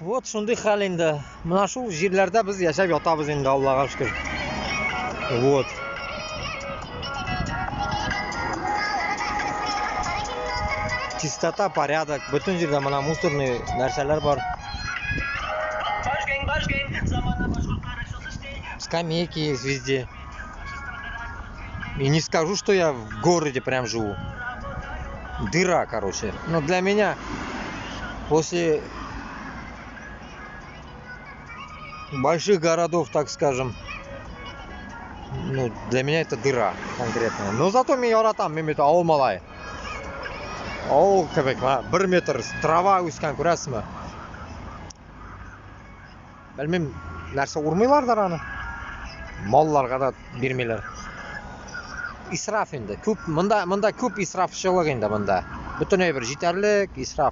Вот шундый хәл инде. Менә шул җирләрдә без яшәп ятабыз инде, Аллага шөкер. Вот. Чистота, порядок. Бөтен җирдә менә мусорный нәрсәләр бар. Скамейки есть везде. И не скажу, что я в городе прям живу. Дыра, короче. Но для меня после больших городов, так скажем, ну, для меня это дыра конкретная. Но зато мин яратам, мин бит авыл малае. Авыл кебек, менә бер метр трава үскән, күрәсезме? Белмим, нәрсә урмыйлардыр аны. Малларга да бирмиләр. Исраф инде. Күп монда монда күп исрафчылык инде монда. Бөтен әйбер җитәрлек, исраф.